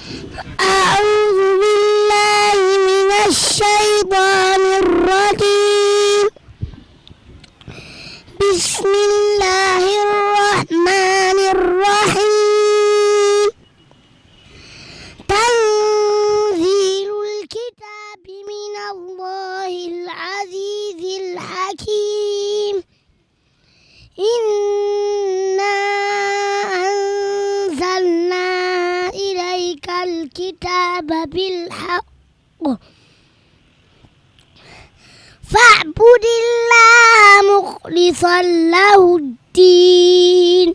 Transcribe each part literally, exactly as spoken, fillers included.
أعوذ بالله من الشيطان الرجيم. بسم الله الرحمن الرحيم. تنزيل الكتاب من الله العزيز الحكيم. إنا أنزلنا إليك الكتاب بالحق فاعبد الله مخلصا له الدين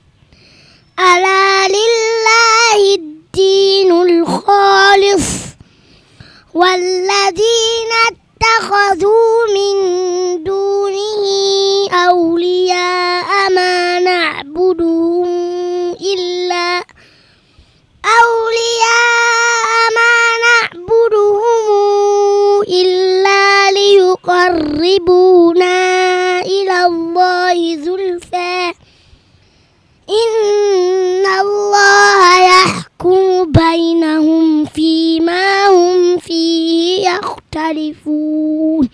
ألا لله الدين الخالص والذين اتخذوا من دونه أولياء ما نعبدهم إلا أولياء ما نعبدهم إلا ليقربونا إلى الله زلفى إن الله يحكم بينهم فيما هم فيه يختلفون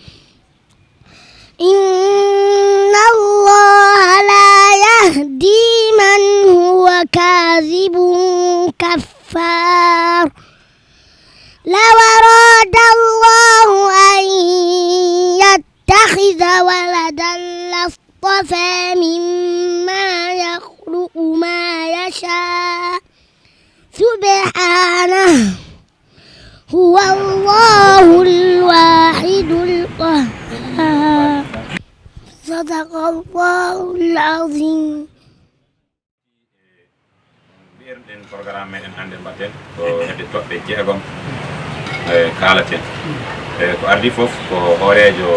إن الله لا يهدي من هو كاذب كفار لو أراد الله أن يتخذ ولدا لاصطفى مما يخلق ما يشاء سبحانه هو الله الواحد القهار صدق الله العظيم Mbiyeɗen programme meɗen hannde mbaɗten ko hedde toɓɓe jeegom e kaalaten e ko ardi fof ko hooreejo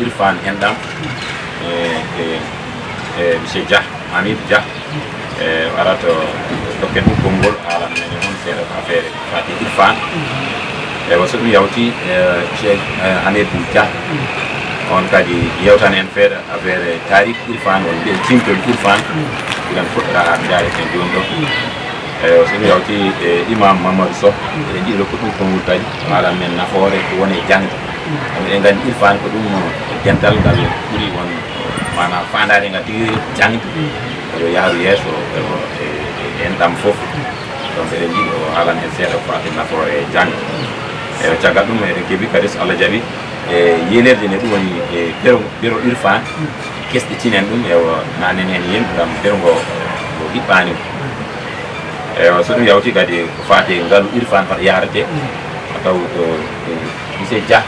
irfan enɗam e monsieur dia hamid dia e arata dokken ɗum konngol haalana men e on seeɗa ko affaire fati irfan ewa so ɗum yawti cheikh hamidou dia on kadi yewtan en feeɗa affaire tarik irfan won mbiyen cimtol irfan iran fuɗɗora ha jaareten joni ɗo ewa so ɗum yawti e imam mamadou sow eɗen jiɗi rokkude ɗum konngol kadi haalan men nafoore ko woni e jangde eɗen gandi irfan ko ɗum dental ngal ɓuuri won mana fandade ngal tigi jangde yo yaaru yeeso en ɗam foof donc eɗen jiɗi o haalan en seeɗa ko fati nafoore jangde ewa caggal ɗum eɗen keeɓi kadi so allah jaaɓi e yelerɗe ne ɗum woni e pero pero irfan kesɗitinen ɗum ewa nanen hen yimɓe gam pero ngo o hiɓɓani ewa so ɗum yawti kadi ko fati ngalu irfan hoɗo yarate a taw ko monsieur dia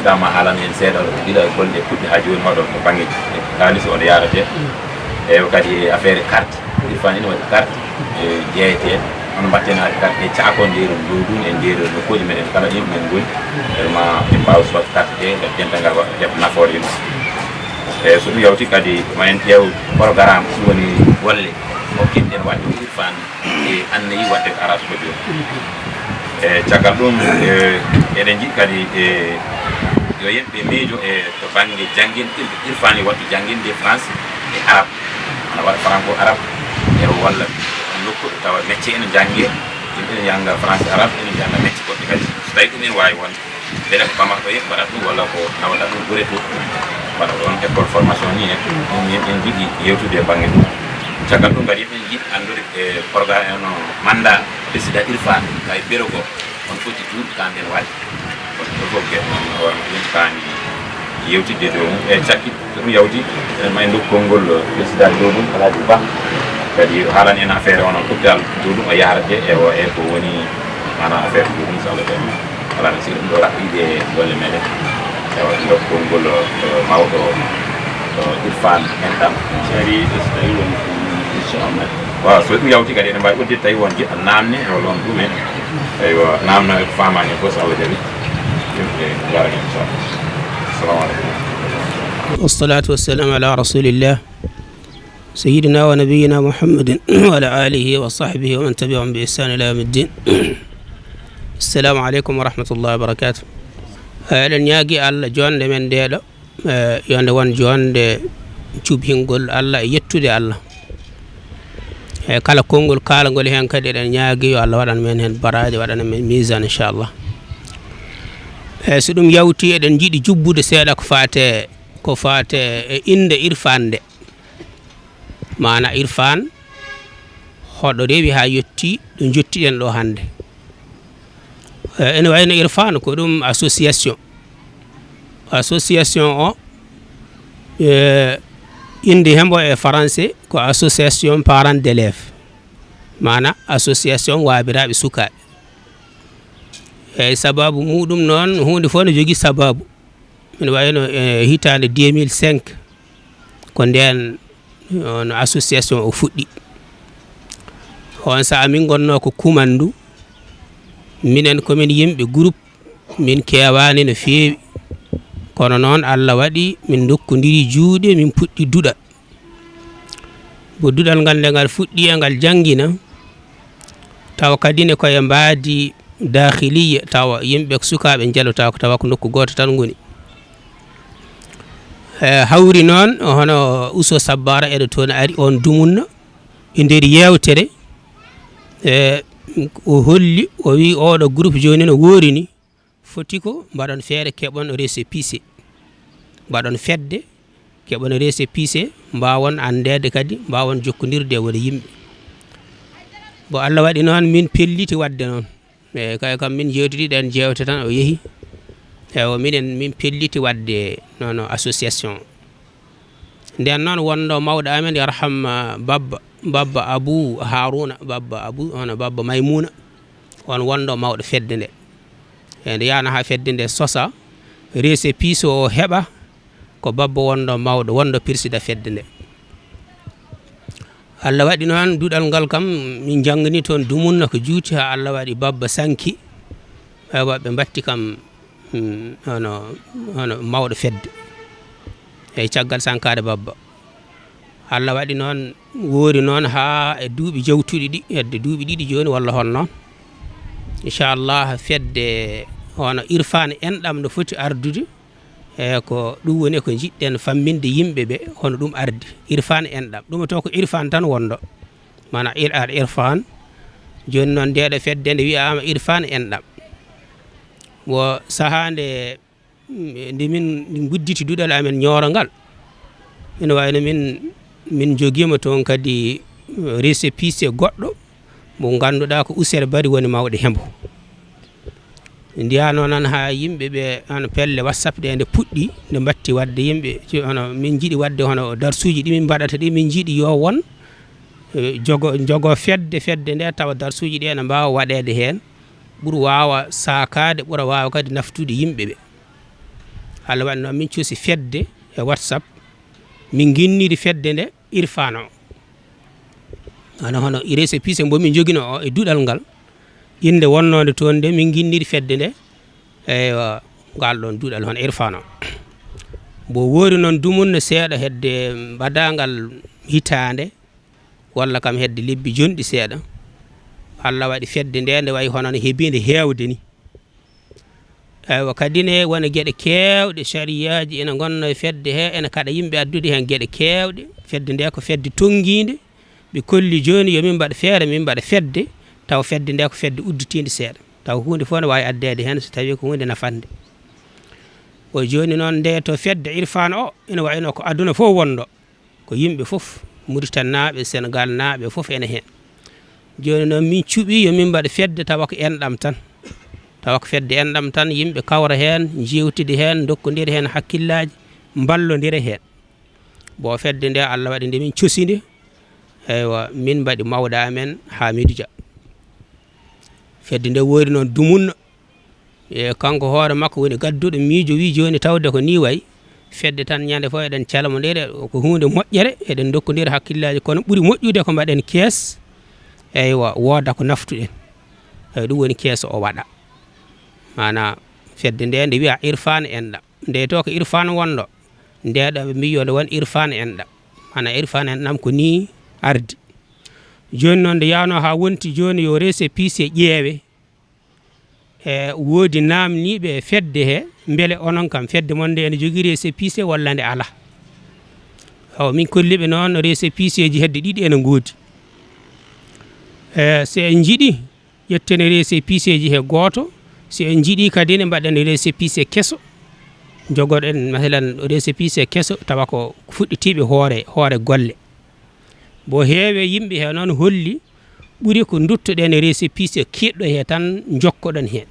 tama haalan en seeɗa gila golle puɗɗi ha joni hoɗo ko banggue kalis oɗo yarate ewa kadi affaire carte irfan ene waɗi carte e jeeyete hono mbatten haade carte ɗe cakon jeeyi ɗum dow ɗum en jeeyi ɗo nokkuji meɗen kala yimɓe men ngoni ma en mbawa sodde carte ɗe ngal dental ngal waɗa heɓa nafoore yimɓe eyyi so ɗum yawti kadi ma en ƴeew programme ɗum woni golle o keɗɗen wadde o irfan e annayi wadde ko arata ko joni e caggal ɗum eɗen jiɗi kadi e yo yimɓe miijo e to banggue jangguin irfani wattu jangguinde france e arabe ana waɗa franco arabe e walla nokkuɗo tawa mecce ene jangge yimɓe ene janga france arabe ene janga mecce goɗɗe kadi so tawi ɗum ene wawi wonde beele ko bamako ɗo yimɓe mbaɗata ɗum walla ko nawata ɗum ɓure to mbaɗa ɗon école formation ni en ɗum yimɓe en jiɗi yewtude e banggue ɗum caggal ɗum kadi yimɓe en jiɗi anndude e programme no mandat président irfani kay bureau goo on foti duuɓi kamɓe ne waɗi kono ɗo fof geɗe noon hoorema ɗum kaani yewtidde dow mum e cakki so ɗum yawti enen ma en dokku konngol président dow ɗum alaaji ba kadi haalani en affaire on hôpital dow ɗum o yahrate e o e ko woni mana affaire dow ɗum so allah jaɓi alaa no siri ɗum ɗo raɓɓiɗe golle meɗen ewa en dokku konngol mawɗo irfan en ɗam sari so tawi won inchallah waaw so ɗum yawti kadi ene mbawi udde tawi won jiɗɗo namde o lon ɗumen eywa namno e ko famani fof so allah jaɓi yimɓe gara inchallah assalamu aleykum والصلاة والسلام على رسول الله سيدنا ونبينا محمد وعلى آله وصحبه ومن تبعهم بإحسان إلى يوم الدين السلام عليكم ورحمة الله وبركاته eɗen ñaagi allah jonde men ndeɗo e yo nde won jonde cuɓhingol allah e yettude allah E kala konngol kaalangol heen kadi, eɗen ñaagii yo Allah waɗan men heen baraaji, waɗana men miisaan, inchallah. E so ɗum yawti, eɗen njiɗi jubbude seeɗa ko faate, ko faate e innde Irfaan nde. Maana Irfaan, hoɗo rewi haa yotti ɗo njottiɗen ɗo hannde. E, ene wayno Irfaan ko ɗum association. Association o, e, innde hembo e français ko association parents d'élèves. Maana association waabiraaɓe sukaaɓe. Eyi, sababu muɗum noon, huunde fof ne jogii sababu. Ene wayno e hitaande deux mille cinq, ko ndeen on association o fuɗɗi. On sahaa min ngonnoo ko kumandu. Minen komin yimɓe groupe, min keewaani no feewi. Kono noon Allah waɗi min ndokkondiri juuɗe, min puɗɗi duɗal. Bo duɗal ngal nde ngal fuɗɗi e ngal janngina, tawa kadi ne koye mbaadi daakhiliya, tawa yimɓe ko sukaaɓe njelotaako, tawa ko nokku gooto tan ngoni. E, hawri noon, hono Uso Sabbara eɗo toon ari on dumunna e nder yeewtere. E, o holli, o wi oɗo groupe jooni no woori ni, foti ko mbaɗon feere keɓon récépissé, mbaɗon fedde, keɓon récépissé, mbaawon anndeede kadi, mbaawon jokkondirde e won yimɓe. Bon, Allah waɗi noon min pelliti waɗde noon. E kay kam min jeewtidi ɗeen jeewte tan o yehi. Ewa, minen min pelliti waɗde nono association. Nden noon wonno mawɗo amen yarham, ah, Babba, Babba Abu Haruna, Babba Abu, hono Babba Maymuna. On wonno mawɗo fedde nde. E nde yahna haa fedde nde sosa, récépissé o heɓa, ko Babba wonno mawɗo, wonno président fedde nde. Allah waɗi noon duɗal ngal kam, min njanngani toon dumunna ko juuti haa Allah waɗi Babba sanki. Ewa, ɓe mbatti kam, hmm, hono, hono mawɗo fedde. Eyi, caggal sankaade Babba. Allah waɗi noon, woori noon haa e duuɓi jawtuɗi ɗi, hedde duuɓi ɗiɗi jooni walla hol noon. Inchallah, fedde hono Irfaan enɗam no foti ardude. E ko ɗum woni ko njiɗɗen famminde yimɓe ɓe, hono ɗum ardi. Irfaan enɗam. Ɗum to ko Irfaan tan wonɗo. Maana ir-, al Irfaan. Jooni noon ndeɗo fedde nde wiyaama Irfaan enɗam. Wo sahaa nde, mm, nde min ngudditi duɗal amen Ñooro ngal. Ene wayno min, min njogiima toon kadi, eh, récépissé goɗɗo mo ngannduɗaa ko Usere Bari woni mawɗo hembo. Ndiyano nan haa yimɓe ɓe, hono pelle WhatsApp ɗe nde puɗɗi, nde mbatti waɗde yimɓe, ci-, hono min njiɗi waɗde hono darsuuji ɗi min mbaɗata ɗi, min njiɗi yo won, eh, jogo, jogo fedde, fedde nde tawa darsuuji ɗi ene mbaawa waɗeede heen, ɓura waawa saakaade, ɓura waawa kadi naftude yimɓe ɓe. Allah waɗi noon min cuusi fedde e WhatsApp, min nginniri fedde nde Irfaan o. Wano hono récépissé mbo min njogino o e duɗal ngal, innde wonnoonde toon nde min nginniri fedde nde, eywa, ngal ɗoon duɗal hono Irfaan o. Mbo woori noon dumunna seeɗa hedde mbaɗaangal hitaande, walla kam hedde lebbi jonɗi seeɗa. Allah waɗi fedde nde, nde wayi hono no hebiinde heewde ni. Eywa, kadi ne wona geɗe keewɗe, sariyaaji ene ngonnoo e fedde he, ene kaɗa yimɓe addude heen geɗe keewɗe. Fedde nde ko fedde tonngiinde. Ɓe kolli jooni yo min mbaɗ feere, min mbaɗa fedde, tawa fedde nde ko fedde udditiinde seeɗa. Tawa huunde fof ne waawi addeede heen so tawii ko huunde nafannde. O jooni noon nde to fedde Irfaan o, ene wayno ko aduna fof wonɗo. Ko yimɓe fof, Mauritanie naaɓe, Sénégal naaɓe fof ene heen. Jooni noon min cuɓii yo min mbaɗ fedde tawa ko enɗam tan. Tawa ko fedde enɗam tan, yimɓe kawra heen, njeewtida heen, ndokkondira heen hakkillaaji, mballondira heen. Bo fedde nde Allah waɗi nde min cosi nde, eywa, min mbaɗi mawɗo amen Hamidou Dia. Fedde nde woori noon dumunna. E kanko hoore makko woni gadduɗo miijo, wi jooni tawde ko ni wayi, fedde tan ñande fof eɗen calmondira, ko huunde moƴƴere, eɗen ndokkondira hakkillaaji, kono ɓuri moƴƴude ko mbaɗen kees, eywa, wooda ko naftuɗen. Eywa, ɗum woni kees o waɗa. Maana fedde nde, nde wiya Irfaan enɗam. Nde to ko Irfaan wonɗo, nde ɗo ɓe mbiyi yo nde won Irfaan enɗam. Maana Irfaan enɗam ko ni ardi. Jooni noon nde yaano haa wonti jooni yo récépissé ƴeewe. E woodi naamniiɓe e fedde he, mbele onon kam fedde mon nde ene jogii récépissé walla nde alaa? Awa, min kolli ɓe noon récépissé ji hedde ɗiɗi ene ngoodi. E, so en njiɗi, ƴetten récépissé ji he gooto. So en njiɗi kadi ne mbaɗen récépissé keso. Jogoɗen, masalan, récépissé keso tawa ko fuɗɗitiiɓe hoore, hoore golle. Bo heewe yimɓe he noon holli ɓuri ko nduttoɗen récépissé kiiɗɗo he tan njokkoɗen heen.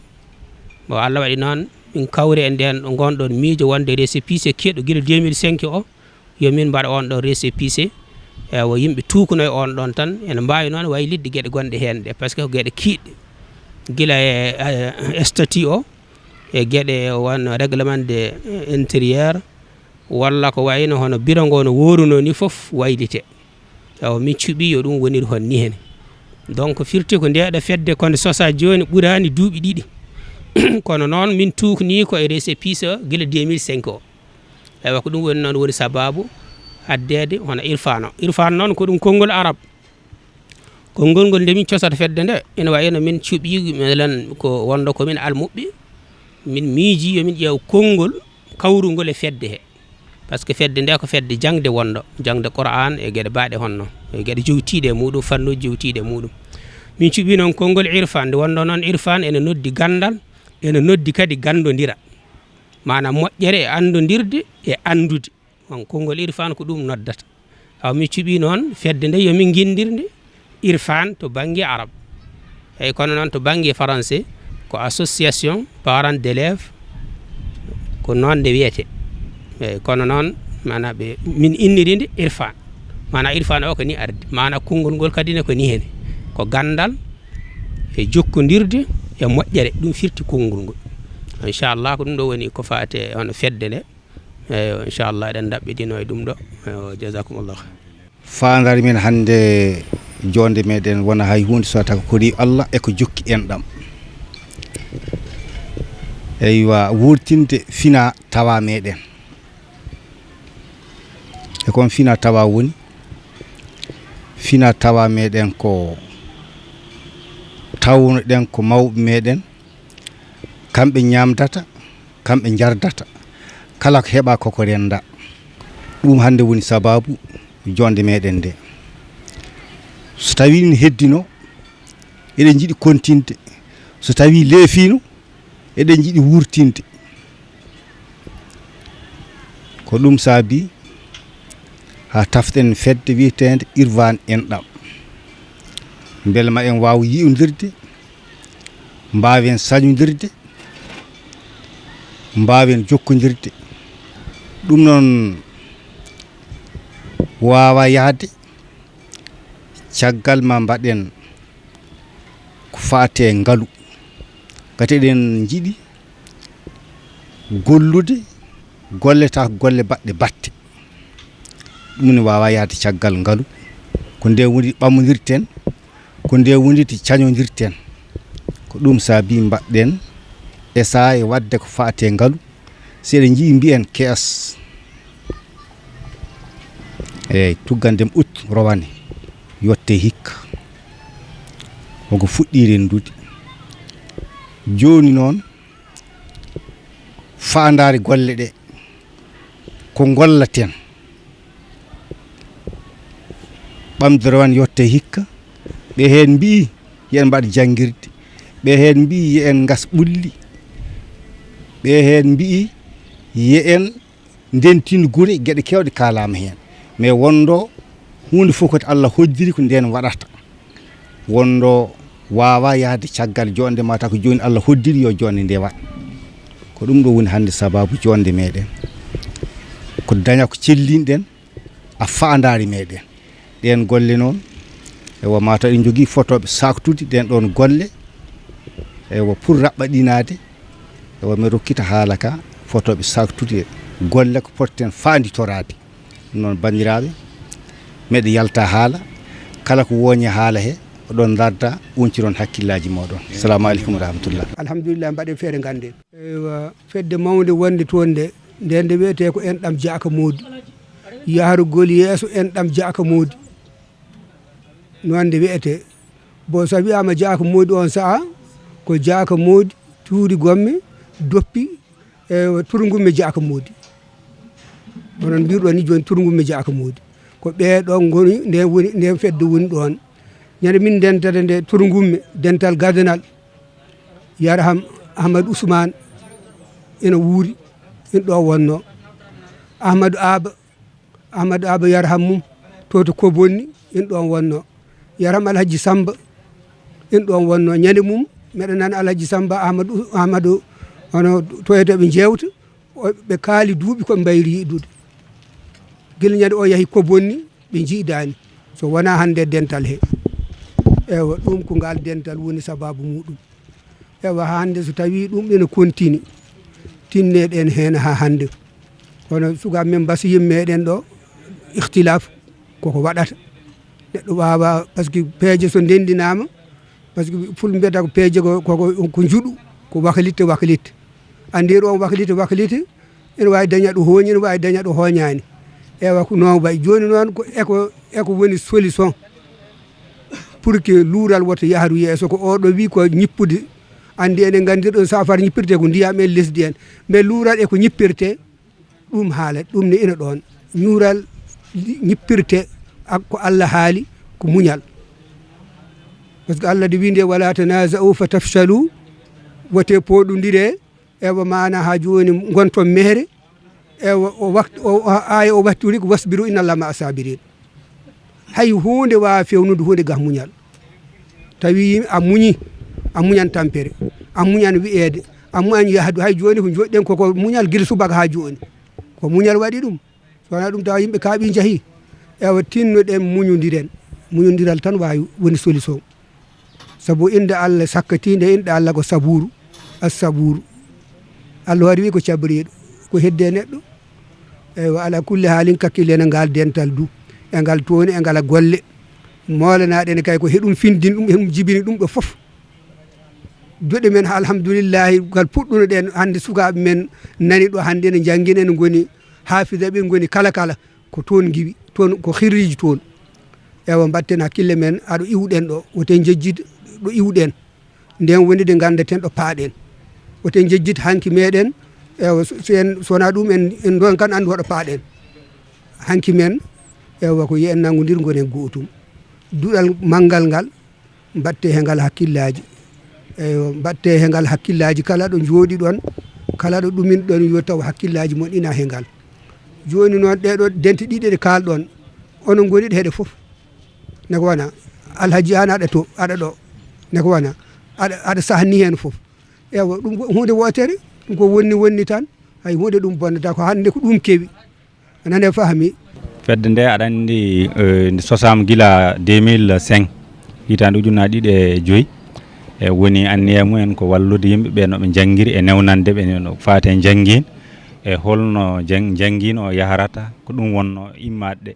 Bon, Allah waɗi noon min kawri e ndeen ɗo ngonɗon miijo wonde récépissé kiiɗɗo gila deux mille cinq o, yo min mbaɗ oon ɗon récépissé. Ewa, yimɓe tuukuno e oon ɗon tan, ene mbaawi noon waylitde geɗe gonɗe heen ɗe, par ce que ko geɗe kiiɗɗe. Gila e, e, statut o, e geɗe won règlement de intérieur, walla ko wayno hono biro ngo no woorunoo ni fof waylite. Ewa, min cuɓii yo ɗum wonir hon ni hene. Donc, firti ko ndeeɗo fedde kono sosaa jooni ɓuraani duuɓi ɗiɗi. Kono noon, min tuuknii ko e récépissé o gila deux mille cinq o. Ewa, ko ɗum woni noon woni sabaabu addeede hono irfaan o. Irfaan noon ko ɗum konngol arab. Konngol ngol nde min cosata fedde nde, ene wayi no min cuɓii, masalan, ko wonndo ko min almuɓɓe, min miijii yo min ƴeew konngol kawrungol e fedde he. Par ce que fedde nde ko fedde jaŋde wonndo, jaŋde Qur'aan e geɗe baaɗe honno, e geɗe jowtiiɗe e muɗum, fannuuji jowtiiɗi e muɗum. Min cuɓii noon konngol irfaan, nde wonndo noon irfaan ene noddi ganndal, ene noddi kadi ganndondira. Maanaam moƴƴere e anndondirde e anndude. On konngol irfaan ko ɗum noddata. Awa mi cuɓii noon fedde nde yo min nginndir nde irfaan to bannge arab. Eyi, kono noon to bannge français ko association parents d'élèves, ko noon nde wiyetee. Eyi, kono noon maanaa ɓe, min inniri nde irfaan. Maanaa irfaan o ko ni ardi. Maanaa konngol ngol kadi ne ko ni hene. Ko ganndal e jokkondirde e moƴƴere. Ɗum firti konngol ngol. Inchallah ko ɗum ɗo woni ko faati e hono fedde nde. Eyo, inchallah eɗen ɗaɓɓidino e ɗum ɗo. Eyo, jazakumullah khair. Faandaare men hannde joonde meɗen wona hay huunde so tawa ko kori Allah e ko jokki enɗam. Eywa, wurtinde fina tawa meɗen. E kon fina tawa woni, fina tawa meɗen ko tawnoɗen ko mawɓe meɗen, kamɓe ñaamdata, kamɓe njardata, kala ko heɓa koko rennda. Ɗum hannde woni sabaabu joonde meɗen nde. So tawi ne heddino, eɗen njiɗi kontinde. So tawi leefino, eɗen njiɗi wurtinde. Ko ɗum saabi haa taften fedde wiyeteende Irfaan Enɗam. Mbele ma en waaw yi'ondirde, mbaawen sañondirde, mbaawen jokkondirde. Ɗum noon waawaa yahde caggal ma mbaɗen ko faati e ngalu. Ngati eɗen njiɗi gollude, golle tawa ko golle baɗɗe batte. Ɗum ne waawaa yahde caggal ngalu. Ko nde woni ɓammondirten, ko nde woni to cañondirten. Ko ɗum saabi mbaɗɗen esaye waɗde ko faati e ngalu. Si eɗen njiɗi mbiyen kees. Eyi, tuggandem ut rowane, yotte hikka. Hoko fuɗɗi renndude. Jooni noon, faandaare golle ɗe, ko ngollaten. Ɓamde rowane yotte hikka, ɓe heen mbiyi, yo en mbaɗ janngirde. Ɓe heen mbiyi, yo en ngas ɓulli. Ɓe heen mbiyi, yo en ndentin gure, geɗe keewɗe kaalaama heen. Mais wonndo huunde fof ko Allah hoddiri ko ndeen waɗata. Wonndo waawaa yahde caggal joonde ma taw ko jooni Allah hoddiri yo joonde nde waɗ. Ko ɗum ɗo woni hannde sabaabu joonde meɗen. Ko daña ko cellinɗen, a faandaare meɗen. Ɗeen golle noon, ewa, mataw eɗen njogii fotooɓe saaktude ɗeen ɗoon golle, ewa, pour raɓɓaɗinaade, ewa, mi rokkita haala ka, fotooɓe saaktude golle ko potten faanditoraade. Ɗum noon, banndiraaɓe, meɗe yalta haala, kala ko wooñi haala he, oɗon ndarda, ɓuuñtiron hakkillaaji mooɗon. Salaamu aleykum wa rahmatullah. Alhamdulillah, mbaɗen feere ngannden. Eywa, fedde mawnde wonde toon nde, nden nde wiyetee ko Enɗam Jaaka Moodi, yahrugol yeeso Enɗam Jaaka Moodi. Noon nde wiyetee. Bon, so wiyaama Jaaka Moodi oon sahaa, ko Jaaka Moodi, Tuuri Gomme, Doppi, e Turgumme Jaaka Moodi. Onon mbirɗon ni jooni Turgumme Jaaka Moodi. Ko ɓee ɗoo ngoni, nden woni, nden fedde woni ɗoon. Ñande min ndentata nde torngumme, dental gadanal, Yarham Ahmad Ousmane ina wuuri, in ɗo wonno. Ahmadou Aba, Ahmadou Aba Yarham mum, to to Kobonni, in ɗon wonno. Yarham Alhaji Samba, in ɗon wonno. Ñande mum, meɗa nana Alhaji Samba, Ahmadou, Ahmadou, hono to e to ɓe jeewta, o, ɓe kaali duuɓi ko ɓe mbayri yiɗude. Gila ñande o yahi Kobonni, ɓe njiidaani. So wonaa hannde dental he. Ewa, ɗum ko ngal dental woni sababu muɗum. Ewa, hannde so tawii ɗum ene kontini, tinneɗen heen haa hannde. Kono sukaaɓe men mbasa yimɓe meɗen ɗo, ikhtilaf koko waɗata. Neɗɗo waawa, parce que peeje so ndenndinaama, parce que fulɓe mbiyata ko peeje ko, ko, ko, ko njuɗu, ko wakalitte, wakalitte. Anndi ɗo on wakalitte, wakalitte, ene waawi daña ɗo hooñi, ene waawi daña ɗo hooñaani. Ewa, ko noon wayi. Jooni noon, ko eko, eko woni solution pour que luural woto yahru yeeso. Ko oɗo wi ko ñippude. Anndi enen nganndi ɗon safar ñippirte ko ndiyam en lesdi en. Mais luural eko ñippirte, ɗum haala, ɗum ne ina ɗoon. Ñuural ñippirte ak ko Allah haali, ko muñal. Parce que Allah de winde, "Wala tanaza'u fa tafshalu", wote poɗondire, ewa maana haa jooni ngonton mehre, ewa o waktu, o, o, aaya o watturi ko, "Wasbiru inna Allaha ma'a sabirin." Hay huunde waawa fewnude huunde gah muñal. Tawi a muñi, a muñan tampere, a muñan wi'eede, a muñan yahdu. Hay jooni ko njoɗɗen koko muñal gila subaka haa jooni. Ko muñal waɗi ɗum. So wonaa ɗum tawa yimɓe kaaɓi njahi. Ewa tinnoɗen muñondiren. Muñondiral tan waawi woni solution. Sabu innde Allah sakkatiinde, innde Allah ko Sabuuru, As-Sabuuru. Allah hoore wi ko cabriiɗo, ko hedde neɗɗo. Eywa, ala kulli haalin, kakkillen e ngal dental du, e ngal tooni, e ngala golle. Moolanaɗen kay ko heɗum findin ɗum, heɗum jibini ɗum ɗo fof. Duɗe men, alhamdulillahi, ngal puɗɗunoɗen hannde, sukaaɓe men nani ɗo hannde ene njanngina, ene ngoni haafidaɓe, ngoni kala kala. Ko toon ngiwi, toon ko xirriiji toon. Ewa, mbatten hakkille men, aɗo iwɗen ɗo, wote njejjid ɗo iwɗen. Nden woni de nganndeten ɗo paaɗen. Wote njejjid hanki meɗen, ewa, so, so en, so wonaa ɗum en, en ɗon kan anndu hoɗo paaɗen. Hanki men, ewa, ko yo en nanngondir ngonen gootum. Duɗal manngal ngal, mbatte he ngal hakkillaaji. Eywa, mbatte he ngal hakkillaaji, kala ɗo njooɗi ɗon, kala ɗo ɗumin ɗon, yo taw hakkillaaji mon ina he ngal. Jooni noon, ɗee ɗo dente ɗiɗi ɗe kaalɗon, onon ngoni ɗe heɗe fof. Ne ko wona, Alhaji, aan aɗa to, aɗa ɗo. Ne ko wona, aɗa, aɗa sahni heen fof. Eywa, ɗum ko huunde wootere, ɗum ko wonni wonni tan. Hay huunde ɗum bonnata, ko hannde ko ɗum kewi. Nane fahmi. Fedde nde, aɗa anndi, eh, nde sosaama gila deux mille cinq, hitaande ujunnaji ɗiɗi e joyi. E woni anniya mumen ko wallude yimɓe ɓe no ɓe njanngiri e newnande ɓe no faati e njanngin, e holno jan-, njanngin o yahrata, ko ɗum wonno immaade ɗe.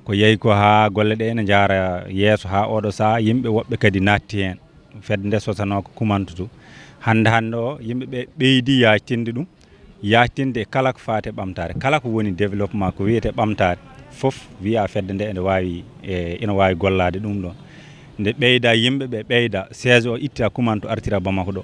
Ko yahi ko haa golle ɗe ene njaara yeeso haa oɗo sahaa, yimɓe woɓɓe kadi naatti heen. Fedde nde sosanoo ko kumantu to. Hannde hannde o, yimɓe ɓe ɓeydi yaajtinde ɗum, yaajtinde e kala ko faati e ɓamtaare, kala ko woni développement, ko wiyetee ɓamtaare, fof wiya fedde nde ene waawi, e, ene waawi gollaade ɗum ɗoon. Nde ɓeyda yimɓe ɓe, ɓeyda, siège o itta kumantu artira Bamako ɗo.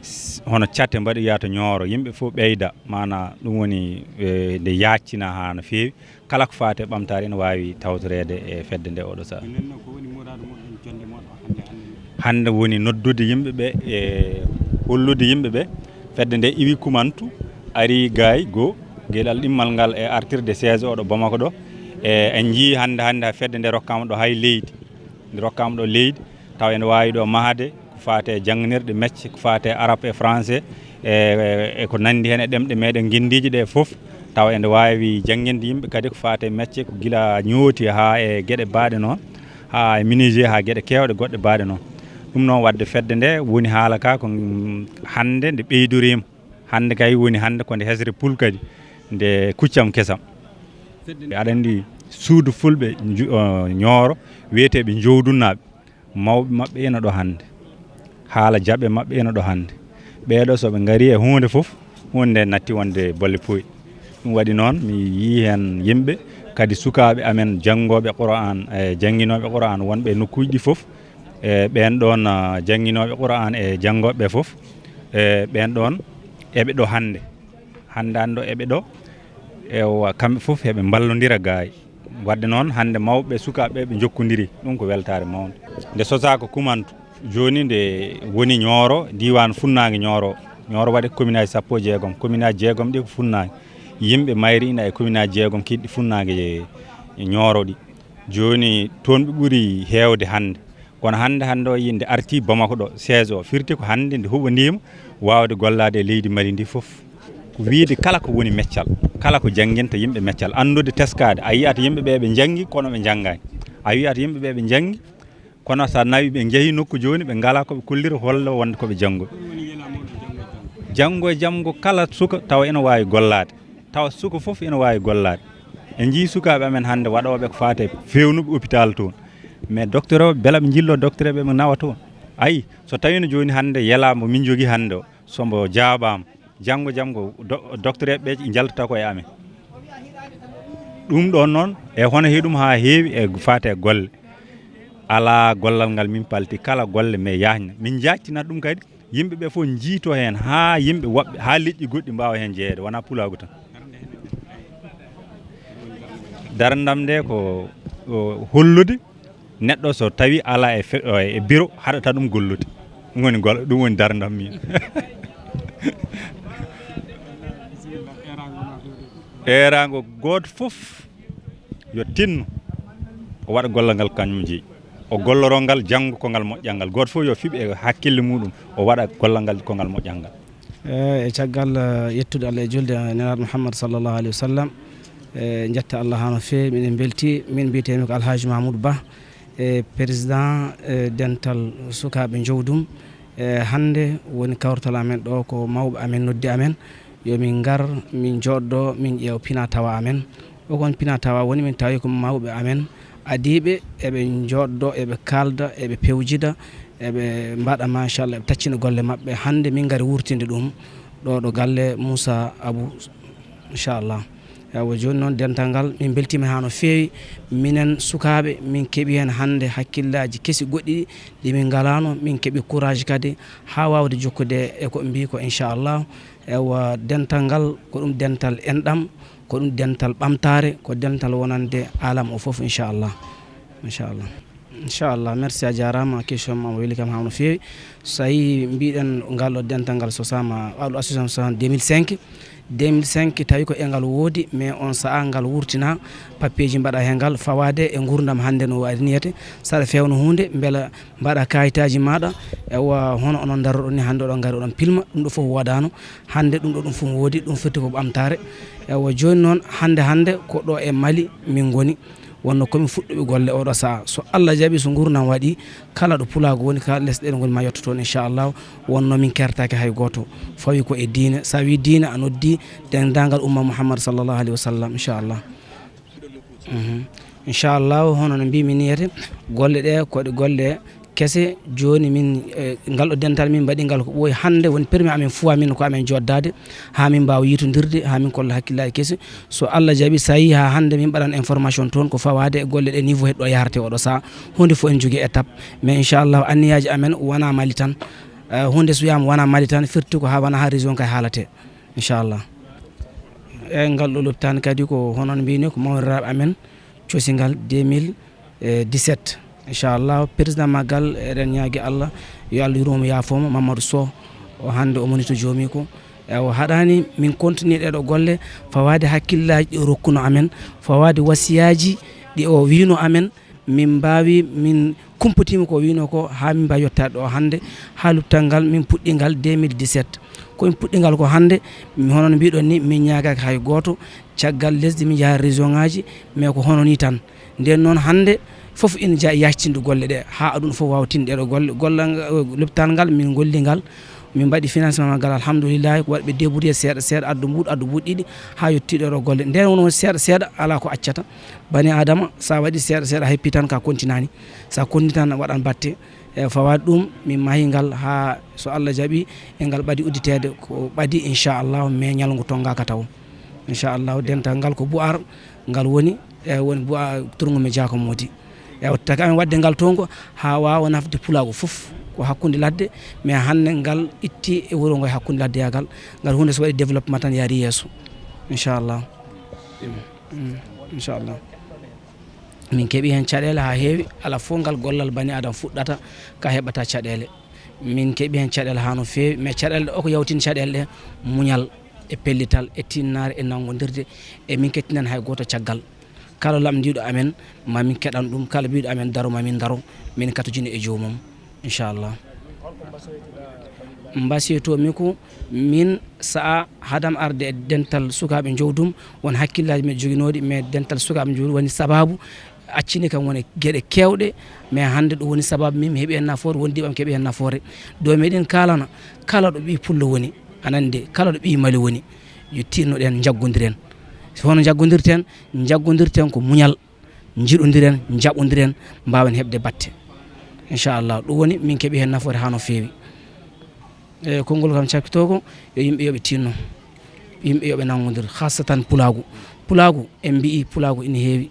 S-, hono catte mbaɗoya to Ñooro, yimɓe fof ɓeyda, maanaa ɗum woni, e, nde yaajtina haa no feewi. Kala ko faati e ɓamtaare ene waawi tawtoreede e fedde nde oɗo sahaa. Minen noon, ko woni muraadu moɗon, jonnde moɗon hannde, hannde nde? Hannde woni noddude yimɓe ɓe e hollude yimɓe ɓe fedde nde iwi kumantu, ari gaay goo, geɗal ɗimmal ngal e artirde siège oɗo Bamako ɗo. E, en njiyii hannde, hannde fedde nde rokkaama ɗo hay leydi. Nde rokkaama ɗo leydi, tawa ene waawi ɗo mahde ko faati e jannginirɗe mecce, ko faati e arab e français, e, e ko nanndi heen e ɗemɗe meɗen ngenndiije ɗe fof, tawa ene waawi jannginde yimɓe kadi ko faati e mecce, ko gila ñooti haa e geɗe baaɗe noon, haa e menuisier, haa geɗe keewɗe goɗɗe baaɗe noon. Ɗum noon, waɗde fedde nde woni haala ka ko, mm, hannde nde ɓeydoriima. Hannde kay woni hannde ko nde hesre pul kadi, nde kuccam kesam. Aɗa anndi suudu fulɓe nju-, o, Ñooro, wiyeteeɓe Jowdunnaaɓe. Mawɓe maɓɓe ina ɗo hannde, haala jaɓe maɓɓe ina ɗo hannde. Ɓee ɗo, so ɓe ngarii e huunde fof, huunde nde natti wonde bolle pooy. Ɗum waɗi noon, mi yii heen yimɓe, kadi sukaaɓe amen janngooɓe Qur'aan, e jannginooɓe Qur'aan wonɓe e nokkuuji ɗi fof, e ɓeen ɗoon, ah, jannginooɓe Qur'aan e janngooɓe ɓe fof, e ɓeen ɗoon eɓe ɗo hannde. Hannde hannde ɗo eɓe ɗo, ewa, kamɓe fof heɓe mballondira gaay. Waɗde noon, hannde mawɓe e sukaaɓe ɓe njokkondiri, ɗum ko weltaare mawnde. Nde sosaa ko Kumantu, jooni nde woni Ñooro, diiwaan funnaange Ñooro. Ñooro waɗi commune aji sappo e jeegom, commune aji jeegom ɗi ko funnaange. Yimɓe mayri ina e commune aji jeegom kiiɗɗi funnaange Ñooro ɗi. Jooni toon ɓe ɓuri heewde hannde. Kono hannde, hannde o yinde arti Bamako ɗo, siège o, firti ko hannde nde huɓondiima waawde gollaade e leydi Mali ndi fof. Ko wiyde kala ko woni meccal, kala ko jannginta yimɓe meccal, anndude teskaade. A yiyat yimɓe ɓe ɓe njanngi, kono ɓe njanngaani. A wiyat yimɓe ɓe ɓe njanngi, kono so a nawi ɓe njehi nokku jooni, ɓe ngalaa ko ɓe kollira holla wonde ko ɓe janngo. Janngo e jam ngo kala suka tawa ina waawi gollaade, tawa suka fof ina waawi gollaade. En njii sukaaɓe amen hannde waɗooɓe ko faati e feewnuɓe hôpital toon. Mais docteur o, bela ɓe njillo docteur ɓe ɓe nawa toon. Ayi, so tawiino jooni hannde yelaa mbo min njogii hannde o, so mbo jaabaama, janngo jam ngo do-, docteur ɓe njaltata ko e amen. Ɗum ɗoon noon, e hono heɗum haa heewi e faati e golle. Alaa gollal ngal min palti, kala golle mais yaajna. Min njaajtinat ɗum kadi, yimɓe ɓe fof njiito heen, haa yimɓe woɓɓe, haa leƴƴi goɗɗi mbaawa heen jeyeede, wonaa pulaagu tan. Darandam nde ko, o, hollude neɗɗo so tawi alaa e fe-, o, e bureau, haɗata ɗum gollude. Ɗum woni gol-, ɗum woni darandam min. Eeraango gooto fof yo tinno, o waɗa gollal ngal kañum jeyi. O golloroo ngal, janngo ko ngal moƴƴal ngal. Gooto fof yo fiɓ e hakkille muɗum, o waɗa gollal ngal ko ngal moƴƴal ngal. Eey, e caggal, eh, yettude Allah e julde e Nelaaɗo Muhammad sallallahu alayhi wa sallam, eh, njetta Allah haa no feewi, miɗen mbeltii. Min mbiyetee-mi ko Alhaji Mahmoud Ba, e président, eh, dental sukaaɓe Jowdum. Eh, hannde woni kawrital amen ɗo, ko mawɓe amen noddi amen, yo min ngar, min njooɗdo, min ƴeew pina tawa amen. O kon pina tawa woni, min tawi ko mawɓe amen adiiɓe, eɓe njooɗdo, eɓe kaalda, eɓe pewjida, eɓe mbaɗa machallah, eɓe taccina golle maɓɓe. Hannde min ngari wurtinde ɗum ɗo, ɗo galle Moussa Abou, inchallah. Eywa, jooni noon dental ngal, min mbeltiima haa no feewi. Minen sukaaɓe, min keɓi heen hannde hakkillaaji kesi goɗɗi ɗi min ngalaano, min keɓi courage kadi haa waawde jokkude e ko ɓe mbii ko, inchallah. Eywa, dental ngal ko ɗum dental enɗam, ko ɗum dental ɓamtaare, ko dental wonande alam o fof, inchallah. Inchallah. Inchallah, merci, a jaaraama, question ma o weli kam haa no feewi. So tawi mbiɗen ngal ɗo dental ngal sosaama, waɗo association sosaama deux mille cinq. Deux mille cinq tawi ko e ngal woodi, mais on sahaa ngal wurtina, papier ji mbaɗa heen ngal fawaade e nguurndam hannde no wayi niyete. Saɗa feewna huunde, mbela mbaɗa kayitaaji maaɗa, eywa, hono onon ndaroɗon ni hannde oɗon ngari oɗon pilma, ɗum ɗo fof woodaano. Hannde ɗum ɗo ɗum fof woodi, ɗum firti ko ɓamtaare. Eywa, jooni noon hannde, hannde ko ɗo e Mali min ngoni. Wonno ko min fuɗɗuɓe golle oɗo sahaa. So Allah jaɓi, so nguurndam waɗi, kala ɗo pulaagu woni, kala lesɗe ɗe ngoni ma yetto toon, inchallahu. Wonno min kertaaki hay gooto. Fawi ko e diine. So a wii diine, a noddi denndaangal umma Muhammad sallallahu alayhi wa sallam, inchallah. Mhm. Inchallahu, hono no mbiimi ni, yete golle ɗe ko ɗe golle kese. Jooni min, eh, ngal ɗo dental min mbaɗi ngal ko ɓooyi. Hannde woni permis amen fois min ko amen joddaade haa min mbaawa yiitondirde, haa min kolla hakkillaaji kesi. So Allah jaɓi, so tawi haa hannde min mbaɗan information toon ko fawaade e golle ɗe, niveau heɗɗo yahrete oɗo sahaa. Huunde fof en jogii étape. Mais inchallahu anniyaaji amen wonaa Mali tan. Eh, huunde so wiyaama wonaa Mali tan, firti ko haa wona haa région kay haalate. Inchallah. E ngal ɗo lopitaani kadi ko hono no mbiymi ko mawniraaɓe amen cosi ngal deux mille dix-sept. Inchallah, président maggal, eɗen ñaagi Allah, yo Allah yurmo mo, yaafo mo, Mamadou Sow. O hannde o moni to joomi ko. E o haɗaani min continue ɗee ɗo golle, fawaade hakkillaaji ɗi o rokkuno amen, fawaade wasiyaaji ɗi o wiino amen, min mbaawi, min kumpotiima ko wiino ko, haa min mbaawi yottaade ɗo hannde, haa luptal ngal min puɗɗi ngal deux mille dix-sept. Ko min puɗɗi ngal ko hannde, mi, hono no mbiɗon ni, min ñaagaaki hay gooto, caggal lesdi min njaha région ngaaji, mais ko hono ni tan. Nden noon hannde fof ina ja-, yaaccinde golle ɗe, haa aduna fof waawa tinde ɗee ɗo golle. Gollal nga-, lopital ngal min ngolli ngal, min mbaɗi financement maggal, alhamdulillahi, ko waɗi ɓe débrouillé seeɗa seeɗa, addu mbuuɗi, addu mbuuɗi ɗiɗi, haa yettii ɗoo ɗo golle. Nden woni seeɗa seeɗa, alaa ko accata. Bani Adama, so a waɗi seeɗa seeɗa, a heppii tan ka continue ni. So a continue tan, waɗan batte. E fawaade ɗum, min mahi ngal haa so Allah jaɓi, e ngal ɓadi udditeede, ko ɓadi, inchallah, mais ñalngu tonngaaka taw. Inchallah, dental ngal ko Bu'ar, ngal woni, e woni Bu'ar, tourngu mi Jaako Moodi. E watta kam en waɗde ngal toon ko haa waawa nafde pulaagu fof. Ko hakkunde ladde, mais hannde ngal itti e wuro ngo e hakkunde laddeyagal. Ngal huunde so waɗi développement tan yaari yeeso. Inchallah. Mm, inchallah. Min keɓi heen caɗeele haa heewi. Alaa fof ngal gollal bani Aadama fuɗɗata ka heɓata caɗeele. Min keɓi heen caɗeele haa no feewi, mais caɗeele ɗe o ko yawtini caɗeele ɗe, muñal e pellital e tinnaare e nanngondirde, e min kettinan hay gooto caggal. Kala lamndiiɗo amen, ma min keɗan ɗum, kala biiɗo amen daro, ma min daro, min katojini e joomum, inchallah. Mbasiyotoomi ko min sa'a hadam arde e dental sukaaɓe jowdum, won hakkillaaji men joginooɗi, mais dental sukaaɓe jowdum woni sabaabu accini kam woni geɗe keewɗe, mais hannde ɗum woni sabaabu min mi heɓi heen nafoore, wondiiɓe am keɓi heen nafoore. Ɗo meɗen kaalana kala ɗo ɓii pullo woni, anande kala ɗo ɓii mali woni, yo tinnoɗen, njaggondiren. So hono njaggondirten? Njaggondirten ko muñal, njiɗondiren, njaɓondiren, mbaawen heɓde batte. Inchallah, ɗum woni min keɓi heen nafoore haa no feewi. E konngol kam cakkitoo ko yo yimɓe yo ɓe tinno, yimɓe yo ɓe nanngondir, haasatan pulaagu. Pulaagu, en mbiyi pulaagu ina heewi,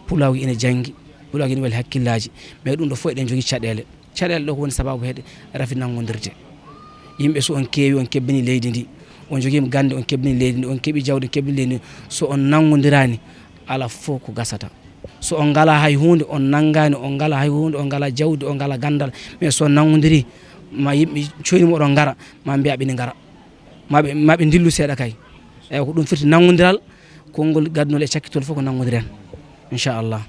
pulaagu ina janngi, pulaagu ina waɗi hakkillaaji, mais ɗum ɗo fof eɗen njogii caɗeele. Caɗeele ɗo ko woni sabaabu heɗe rafi nanngondirde. Yimɓe so on keewi, on kebbini leydi ndi, on njogiima gannde, on kebbini leydi ndi, on keɓi jawdi, on kebbini leydi ndi, so on nanngondirani, alaa fof ko gasata. So on ngalaa hay huunde, on nanngaani, on ngalaa hay huunde, on ngalaa jawdi, on ngalaa ganndal, mais so on nanngondirii, ma yimɓe coyni moɗon ngara, ma mbiya ɓe ne ngara, ma ɓe, ma ɓe ndillu seeɗa kay. Eeyi, ko ɗum firti nanngondiral, konngol gadunol e cakkitol fof ko nanngondiren, inchallah.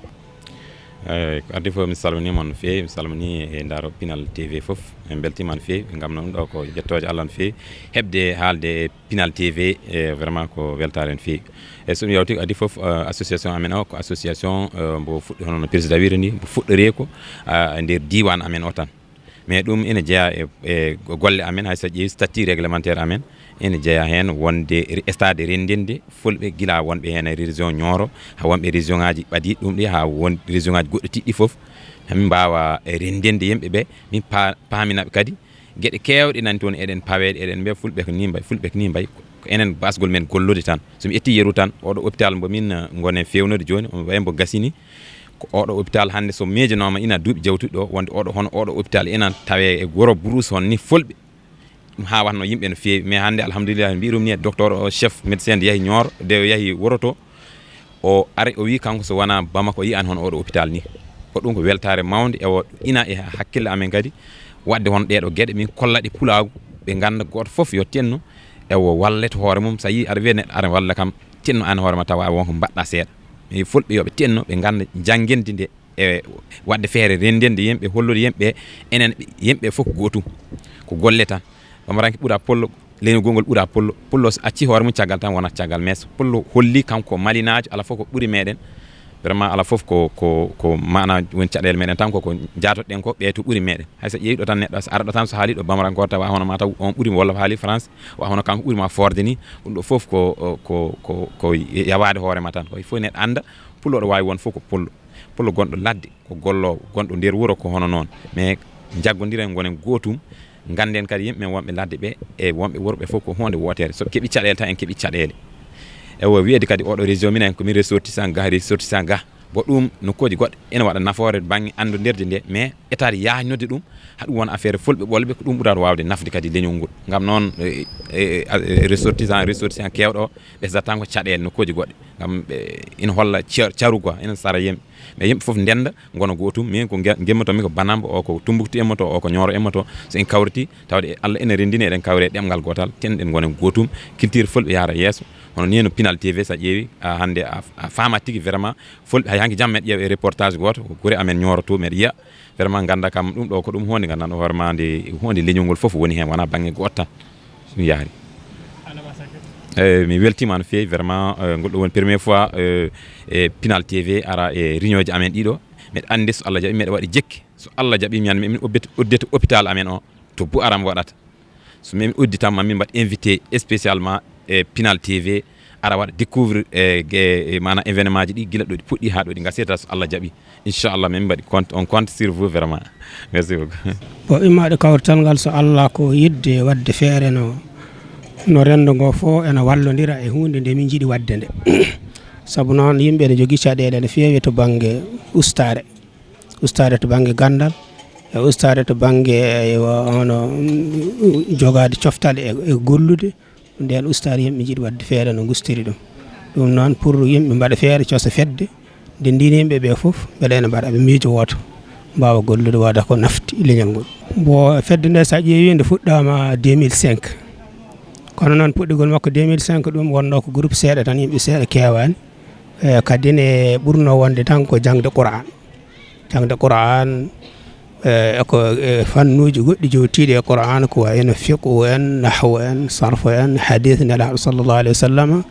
Eeyi, ko addi fof, mi salminii mon no feewi, mi salminii e ndaaro Pinal T V fof, en mbeltiima no feewi, ngam noon ɗo ko jettooje Allah no feewi, heɓde haalde e Pinal T V, e vraiment ko weltaare no feewi. E so ɗum yawti, ko addi fof, eh, association amen o ko association, eh, mbo fuɗɗi hono no président wiiri ni, mbo fuɗɗoree ko, ah, e nder diiwaan amen o tan. Mais ɗum ina jeyaa e, e golle amen, hay so a ƴeewi statut réglementaire amen, ina jeyaa heen wonde ri-, stade renndinde fulɓe, gila wonɓe heen e région Nioro, haa wonɓe région ngaaji ɓadiiɗi ɗum ɗi, haa won région ngaaji goɗɗi tiɗɗi fof, haa min mbaawa, e, renndinde yimɓe ɓe, min pa-, paamina ɓe kadi geɗe keewɗe nani toon, eɗen paweeɗe, eɗen mbiya fulɓe ko nii mbayi, fulɓe ko nii mbayi, ko enen basgol men gollude tan. So mi ƴettii yeru tan, oɗo hôpital mbo min, eh, ngonen feewnude jooni, omo wayi mbo gasini, ko oɗo hôpital hannde so miijanaama ina duuɓi jawtuɗi ɗo, wonde oɗo, hono oɗo hôpital ina tawee e wuro Brousse hono ni fulɓe. Ɗum haa watno yimɓe no feewi, mais hannde alhamdulillah, mbirum ni e docteur o, chef médecin de yahi Nioro, de o yahi wuro to, o ari o wi kanko so wonaa Bamako o yiyaani hono oɗo hôpital ni. Ko ɗum ko weltaare mawnde, ewo ina e hakkille amen kadi, waɗde hono ɗeeɗo geɗe, min kolla ɗe pulaagu, ɓe ngannda gooto fof yo tinno, ewo wallet hoore mum, so a yii aɗa wiya neɗɗo aɗa walla kam, tinno aan hoore ma tawa won ko mbaɗɗa seeɗa. Mais fulɓe yo ɓe tinno, ɓe ngannda jannginde nde e waɗde feere renndinde yimɓe, hollude yimɓe enen yimɓe fof ko gootum, ko golle tan. Bamaranke ɓura pullo, leñol gongol ɓura pullo. Pullo so acci hoore mum caggal tan wonat caggal, mais so pullo holli kanko ko malinaajo, ala fof ko ɓuri meɗen. Vraiment ala fof ko, ko, ko mana woni caɗeele meɗen tan, ko, ko jaatoɗen ko ɓe to ɓuri meɗen. Hay so ƴeewi ɗo tan neɗɗo so ara ɗo tan so haali ɗo bamarankoore tawa hono ma taw on ɓuri mo walla haali France, wa hono kanko ɓuri ma forde ni. Ɗum ɗo fof ko, ko, ko, ko yawaade hoore ma tan. Ko il faut neɗɗo annda pullo ɗo waawi won fof ko pullo. Pullo gonɗo ladde ko golloowo, gonɗo nder wuro ko hono noon. Mais njaggondiren ngonen gootum, ngannden kadi yimɓe men wonɓe ladde ɓe e wonɓe wuro ɓe fof ko huunde wootere. So ɓe keɓi caɗeele tan en keɓi caɗeele. Ewo wiyeede kadi oɗo région minen ko min ressortissant ga, ressortissant ga. Bon ɗum nokkuuji goɗɗe ene waɗa nafoore bannge anndondirde nde, mais etaade yaajnodde ɗum haa ɗum wona affaire fulɓe ɓolɓe, ko ɗum ɓurata waawde nafde kadi leñol ngol. Ngam noon, e, e, e, ressortissant, ressortissant keewɗo o, ɓe sdat tan ko caɗeele nokkuuji goɗɗe. Ngam ɓe ina holla car-, caru quoi, ina sara yimɓe. Mais yimɓe fof ndennda, ngona gootum. Min ko nge-, ngimmoto mi ko Banamba, o ko Tumbuktu immoto, o ko Nioro immoto. So en kawriti, tawde Allah ina renndini eɗen kawri e ɗemngal gootal, tenɗen ngonen gootum, culture fulɓe yahra yeeso. Hono nii no Pinal T V, so a ƴeewi, a, hannde a, a faama tigi vraiment, fulɓe, hay hanki jamma meɗa ƴeewa e reportage gooto, ko gure amen Nioro to meɗa yiya, vraiment ngannda kam ɗum ɗo ko ɗum huunde nganndanɗo hoore ma nde huunde leñol ngol fof woni heen, wonaa bannge gooto tan. Ɗum yahri. Eyi, mi weltiima no feewi, vraiment, eh, ngol ɗo woni première fois, eh, e Pinal T V ara e réunion ji amen ɗiɗo. Mbeɗa anndi so Allah jaɓi, mbeɗa waɗi jekke. So Allah jaɓi, mi annda, min uddete, uddete hôpital amen o, to Bu Aram waɗata. So min udditan ma, min mbaɗa invité spécialement e Pinal T V, ara waɗa découvrir e ge-, e maanaam événement ji ɗi, gila ɗo ɗi puɗɗi haa ɗo ɗi ngasirta, so Allah jaɓi. Inchallah, min mbaɗi compte, on compte sur vous vraiment. Merci beaucoup. Bon, immaaɗo kawrital ngal, so Allah ko yiɗde waɗde feere no, no renndo ngo fof ena wallondira e huunde nde min njiɗi waɗde nde. Sabu noon, yimɓe ene njogii caɗeele no feewi to bannge ustaare. Ustaare to bannge ganndal, e ustaare to bannge, eywa, hono, mm, jogaade coftal e, e gollude. Ndeen ustaare yimɓe njiɗi waɗde feere no ngustiri ɗum. Ɗum noon, pour yimɓe mbaɗa feere, cosa fedde, Nde ndini yimɓe ɓe fof, mbeɗa ene mbaɗa ɓe miijo wooto, mbaawa gollude waɗa ko nafti leñol ngol. Mbo fedde nde, so a ƴeewi, nde fuɗɗaama deux mille cinq. Kono noon, puɗɗigol makko deux mille cinq, ɗum wonno ko groupe seeɗa tan, yimɓe seeɗa keewaani. E, kadi ne ɓurno wonde tan ko jaŋde Qur'an. Jaŋde Qur'an, e, e ko, e fannuuji goɗɗi jowtiiɗi e Qur'an, ko wayi no fiqhu en, nahwu en, sarfu en, hadith Nelaaɗo sallallahu alayhi wa sallam,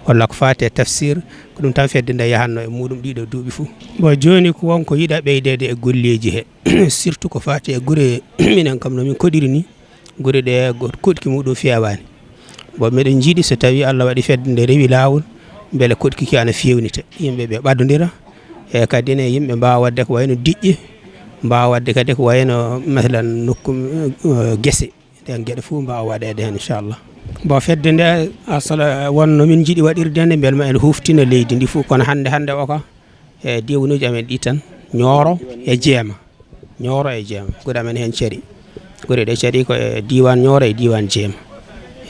walla ko faati e tafsir, ko ɗum tan fedde nde yahatno e muɗum ɗiɗo duuɓi fof. Bon, jooni ko won ko yiɗa ɓeydeede e golleeji he, surtout ko faati e gure, minen kam no min koɗiri ni, gure ɗe go-, koɗki muɗum feewaani. Bon, miɗen njiɗi so tawi Allah waɗi fedde nde rewi laawol, mbele koɗki ki ana feewnita, yimɓe ɓe ɓadondira, e kadi ne yimɓe mbaawa waɗde ko wayno diƴƴe, mbaawa waɗde kadi ko wayno, masalan, nokku, eh, gese. Ɗen geɗe fof mbaawa waɗeede heen, inchallah. Bon, fedde nde, asala, wonno min njiɗi waɗirde nde, mbele ma en huftina leydi ndi fof, kono hannde, hannde o ka, e diiwanuuji amen ɗi tan, Ñooro e Jeema. Ñooro e Jeema, gure amen heen cari. Gure ɗe cari ko e diiwaan Ñooro e diiwaan Jeema.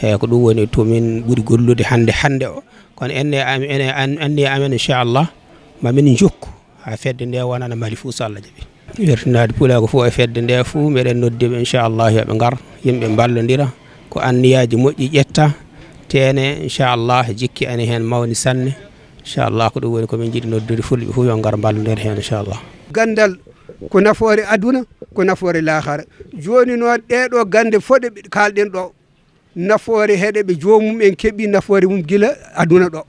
Eeyi, ko ɗum woni to min ɓuri gollude hannde, hannde o. Kono enne am-, ene an-, anniya amen, inchallah, ma min njokku haa fedde nde wonana Mali fof, so Allah jaɓi. Wertinaade pulaagu fof e fedde nde fof, meɗen noddi ɓe, inchallah, yo ɓe ngar, yimɓe mballondira. Ko anniyaaji moƴƴi ƴetta, teene, inchallah, jikki ene heen mawni sanne. Inchallah, ko ɗum woni ko min njiɗi noddude fulɓe fof, yo ngar mballondira heen, inchallah. Ganndal ko nafoore aduna, ko nafoore laakara. Jooni noon, ɗee ɗoo gannde fof ɗe kaalɗen ɗo, nafoore heɗe ɓe joomum en keɓi nafoore mum gila aduna ɗo.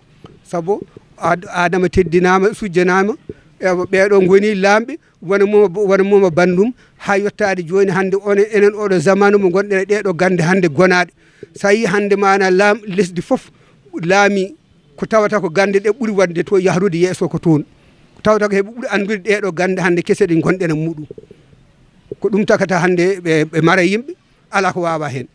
Sabu Ad-, Adama teddinaama, sujjanaama, e ɓee ɗoo ngoni laamɓe, wona moma, wona moma banndum, haa yottaade jooni hannde, on, enen oɗo zamanu mo ngonɗen e ɗee ɗoo gannde hannde gonaaɗe. So a yii hannde maana laam, lesdi fof laami, ko tawata ko gannde ɗe ɓuri waɗde to yahrude yeeso ko toon. Ko tawata ko heɓe ɓuri anndude ɗee ɗoo gannde hannde kese ɗe ngonɗen e muɗum. Ko ɗum tagata hannde ɓe, ɓe mara yimɓe, alaa ko waawa heen.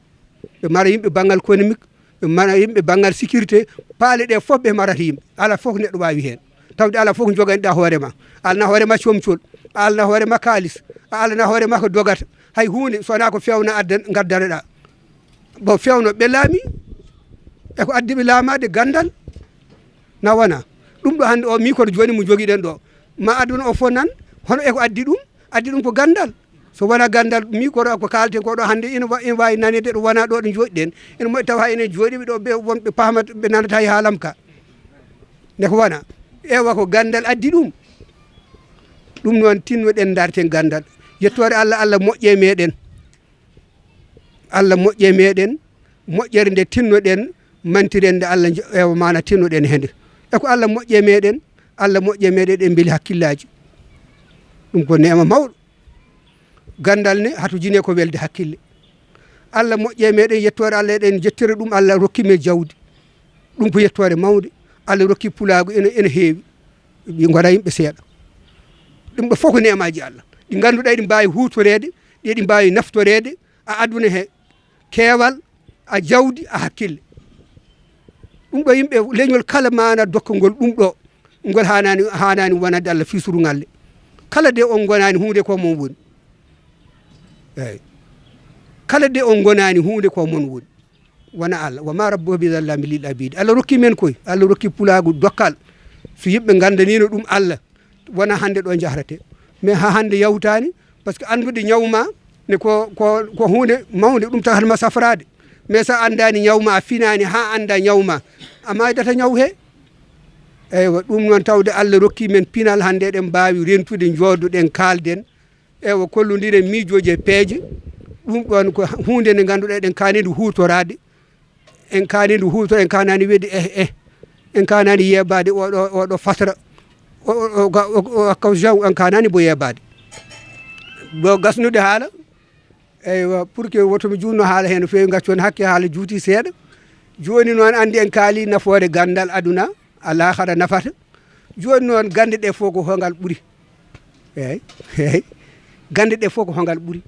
Ɓe mara yimɓe banngal économique, ɓe mara yimɓe banngal sécurité, paale ɗe fof ɓe marata yimɓe. Alaa fof ko neɗɗo waawi heen. Tawde alaa fof ko njoganiɗaa hoore ma. A alana hoore ma comcol, a alana hoore ma kaalis, a alana hoore ma ko dogata. Hay huunde, so wonaa ko feewna addan, ngaddaneɗaa. Bon, feewno ɓe laami, e ko addi ɓe laamaade ganndal, na wona. Ɗum ɗo hannde o micro jooni mo jogiɗen ɗo, ma aduna o fof nan, hono e ko addi ɗum? Addi ɗum ko ganndal. So wonaa ganndal, micro ko kaalten ko ɗo hannde, ina wa-, ina waawi naneede ɗo wonaa ɗo ɗo njooɗiɗen. Ina moƴƴi tawa hay enen jooɗiiɓe ɗo, ɓe wonɓe paamata, ɓe nanata hay haalam ka. Nde ko wona, ewa ko ganndal addi ɗum. Ɗum noon, tinnoɗen, ndarten ganndal. Yettoore Allah, Allah moƴƴe meɗen. Allah moƴƴe meɗen, moƴƴere nde tinnoɗen, mantiren nde Allah njo-, ewa maana tinnoɗen he nde. E ko Allah moƴƴe meɗen, Allah moƴƴe meɗen, eɗen mbeli hakkillaaji. Ɗum ko neema mawɗo. Ganndal ne, hato jine ko welde hakkille. Allah moƴƴe meɗen, yettoore Allah, eɗen jettira ɗum, Allah rokki men jawdi. Ɗum ko yettoore mawnde. Allah rokki pulaagu ene, ene heewi. Ɓe ngona yimɓe seeɗa. Ɗum ɗo fof ko neemaaji Allah. Ɗi ngannduɗaa eɗi mbaawi huutoreede, ɗi eɗi mbaawi naftoreede, a aduna he keewal, a jawdi, a hakkille. Ɗum ɗo yimɓe leñol kala maana dokkangol ɗum ɗo, ngol haanaani, haanaani wonande Allah fii surungalle. Kala de on ngonaani huunde ko mon woni. Eeyi. Kala de on ngonaani huunde ko mon woni. Wona Allah. Wa ma rabbuka bi zallami lil abidi. Allah rokki men koy. Allah rokki pulaagu dokkal. So yimɓe nganndaniino ɗum Allah, wona hannde ɗo njahrate. Mais haa hannde yawtaani, parce que anndude ñaw ma ne ko, ko, ko huunde mawnde, ɗum tagat ma safraade. Mais so a anndaani ñaw ma, a finaani haa annda ñaw ma, a maydata ñaw he. Eywa, ɗum noon tawde Allah rokki men pinal hannde, eɗen mbaawi rentude, njoodoɗen, kaalden. Eywa, kollondiren miijooji e peeje. Ɗum ɗoon ko huunde nde ngannduɗaa eɗen kaani nde huutoraade. En kaani nde huutora, en kaanaani wiide eh, eh. En kaanaani yeebaade oɗo, oɗo fatra. O, o, o, ga-, o, o, o, ka jaw, en kaanaani mbo yeebaade. Ɗo gasnude haala, eywa, pour que woto mi juutno haala heen no feewi, ngaccu on hakke, haala juuti seeɗa. Jooni noon, anndi en kaali nafoore ganndal aduna, alaakara nafata. Jooni noon, gannde ɗe fof ko hongal ɓuri? Eeyi, eeyi. Gannde ɗe fof ko hongal ɓuri?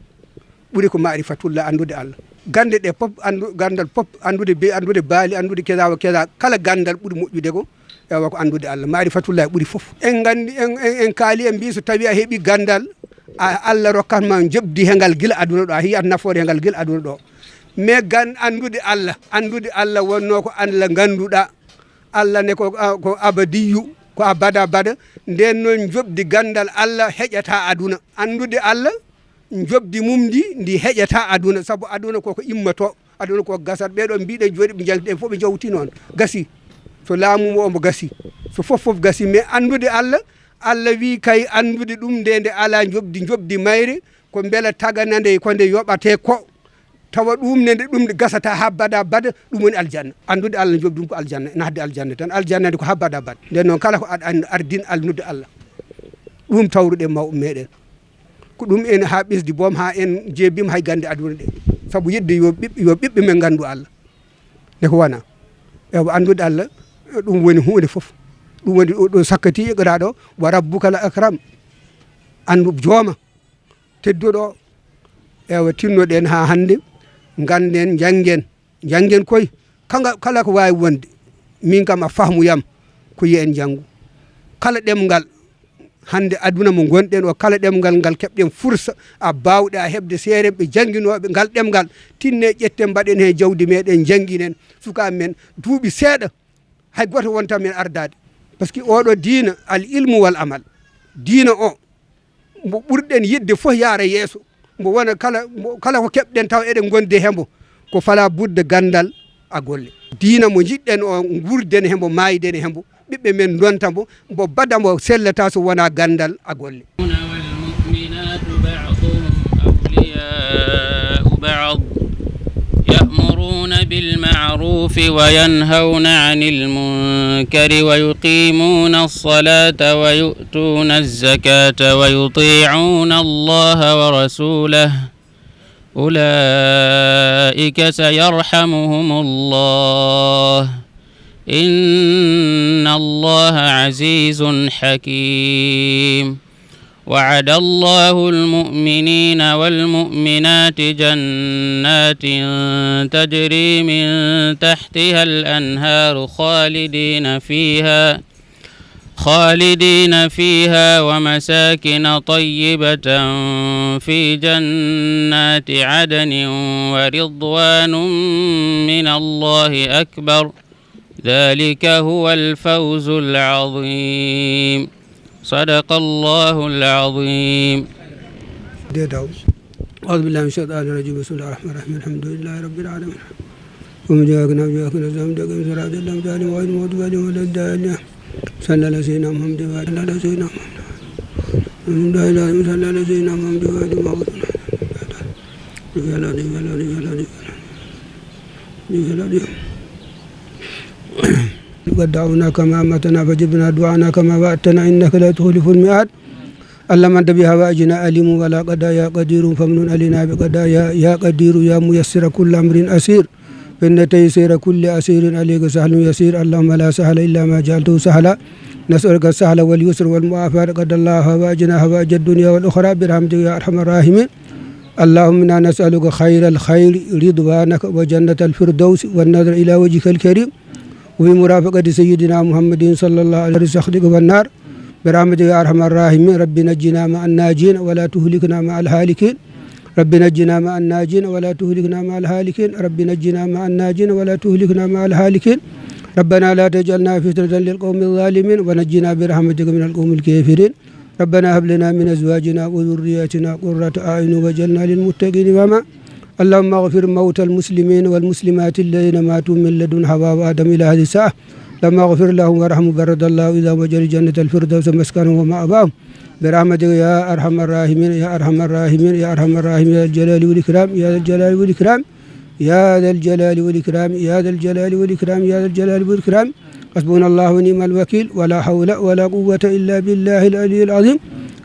Ɓuri ko maarifatullah, anndude Allah. Gannde ɗe pop, anndu-, ganndal pop, anndude be-, anndude baali, anndude keza wa keza. Kala ganndal ɓuri moƴƴude ko, ewa, ko anndude Allah. Maarifatullah ɓuri fof. En nganndi, en, en, en kaali, en mbii so tawi a heɓi ganndal, a, Allah rokkat ma njoɓdi he ngal gila aduna ɗo, a yiyat nafoore he ngal gila aduna ɗo. Mais gan-, anndude Allah, anndude Allah wonno ko Allah ngannduɗaa. Allah ne ko, a, ko abadiyyu. Ko abada abada. Nden noon, njoɓdi ganndal Allah heƴata aduna. Anndude Allah, njoɓdi mum ndi, ndi heƴata aduna, sabu aduna koko immoto, aduna ko gasat. Ɓeɗo mbiɗen jooɗi, ɓe jangti ɗen fof, ɓe jawti noon, gasi. So laamu mo omo gasi, so fof fof gasi, mais anndude Allah, Allah wi kay anndude ɗum nde, nde ala njoɓdi, njoɓdi mayre, ko mbela tagana nde ko nde yoɓate ko, tawa ɗum ne nde ɗum gasata ha bada bada, ɗum woni aljanna. Anndude Allah, njoɓdi ɗum ko aljanna, nahde aljanna tan. Aljanna nde ko ha bada bada. Nden noon, kala ko aɗa an-, ardin alnude Allah, ɗum tawruɗen mawɓe meɗen. Ko ɗum en ha ɓesdi boom, ha en jeebima hay gande aduna ɗe. Sabu yidde yo ɓiɓɓe, yo ɓiɓɓe men ngandu Allah. Nde ko wona. Ewa, anndude Allah, ɗum woni huunde fof. Ɗum woni ɗo, ɗo sakkati iqra ɗo, "Wa rabbuka la akram." Anndu jooma, tedduɗo. Ewa, tinnoɗen ha hande, ganden, jangen, jangen koy. Kanga, kala ko wawi wonde, min kam a fahmu yam, ko yi en jangu. Kala ɗemngal, hande aduna mo gonɗen o, kala ɗemngal ngal keɓɗen fursa, a bawɗe a heɓde seerenɓe jannginoɓe ngal ɗemngal, tinne ƴetten mbaɗen hen jawdi meɗen, jannginen sukaaɓe men duuɓi seeɗa, hay goto wonta men ardade. Par ce que oɗo diina, al ilmu wal amal, diina o, mbo ɓurɗen yidde fof yaara yeeso, mbo wona kala, mbo, kala ko keɓɗen taw eɗen gondi hembo, ko fala budda gandal a golle. Diina mo jiɗɗen o, gurden hembo, mayden hembo, ɓiɓɓe men donta mbo, mbo bada mbo sellata so wona gandal a golle. والمؤمنات بعضهم أولياء بعض يأمرون بالمعروف وينهون عن المنكر ويقيمون الصلاة ويؤتون الزكاة ويطيعون الله ورسوله أولئك سيرحمهم الله إن الله عزيز حكيم وعد الله المؤمنين والمؤمنات جنات تجري من تحتها الأنهار خالدين فيها خالدين فيها ومساكن طيبة في جنات عدن ورضوان من الله أكبر ذلك هو الفوز العظيم صدق الله العظيم. أعوذ بالله من الشيطان الرجيم بسم الله الرحمن الرحيم الحمد لله رب العالمين ومن جاءك نبي وكنا زمد كم سراد لم تعلم غير الموت بعد ولا الدالية صلى على سيدنا محمد وعلى آله سيدنا محمد ومن دعا إلى سيدنا محمد وعلى آله قد دعوناك ما أمرتنا فجبنا دعانا كما وعدتنا إنك لا تخلف الميعاد. اللهم أنت بهوائجنا عليم ولا قضايا قدير فمن علينا بقضايا يا قدير يا ميسر كل أمر أسير فإن تيسير كل أسير عليك سهل يسير اللهم لا سهل إلا ما جعلته سهلا نسألك السهل واليسر والمعافاة قد الله هوائجنا هوائج الدنيا والأخرى برحمتك يا أرحم الراحمين. اللهم إنا نسألك خير الخير رضوانك وجنة الفردوس والنظر إلى وجهك الكريم وفي مرافقة سيدنا محمد صلى الله عليه وسلم سخطك والنار برحمتك يا أرحم الراحمين. رب نجنا مع الناجين ولا تهلكنا مع الهالكين. رب نجنا مع الناجين ولا تهلكنا مع الهالكين. رب نجنا مع الناجين ولا تهلكنا مع الهالكين. ربنا لا تجعلنا فتنة للقوم الظالمين ونجنا برحمتك من القوم الكافرين. ربنا هب لنا من أزواجنا وذرياتنا قرة أعين واجعلنا للمتقين إماما. اللهم اغفر موتى المسلمين والمسلمات الذين ماتوا من لدن حواء وآدم إلى هذه الساعة. اللهم اغفر لهم وارحمهم برد الله إذا وجل الجنة الفردوس مسكنهم ومأواهم برحمتك يا أرحم الراحمين يا أرحم الراحمين يا أرحم الراحمين يا ذا الجلال والإكرام يا ذا الجلال والإكرام يا ذا الجلال والإكرام يا ذا الجلال والإكرام يا ذا الجلال والإكرام. حسبنا الله ونعم الوكيل ولا حول ولا قوة إلا بالله العلي العظيم.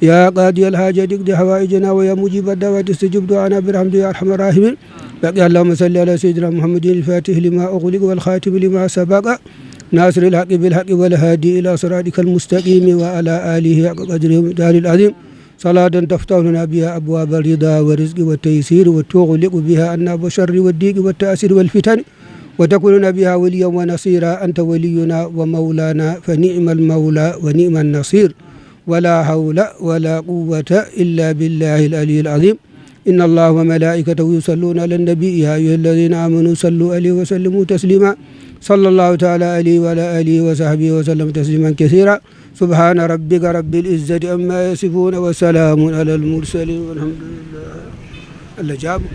يا قاضي الحاجات اقض حوائجنا ويا مجيب الدعوات استجب دعانا برحمتك يا أرحم الراحمين. بقي اللهم صل على سيدنا محمد الفاتح لما أغلق والخاتم لما سبق ناصر الحق بالحق والهادي إلى صراطك المستقيم وعلى آله حق قدره ومقداره العظيم. صلاة تفتح لنا بها أبواب الرضا والرزق والتيسير وتغلق بها أبواب الشر والضيق والتعسير والفتن وتكون لنا بها وليا ونصيرا أنت ولينا ومولانا فنعم المولى ونعم النصير. ولا حول ولا قوة إلا بالله العلي العظيم. إن الله وملائكته يصلون على النبي يا أيها الذين آمنوا صلوا عليه وسلموا تسليما. صلى الله تعالى عليه وعلى آله وصحبه وسلم تسليما كثيرا. سبحان ربك رب العزة عما يصفون وسلام على المرسلين والحمد لله. Allah jaabo.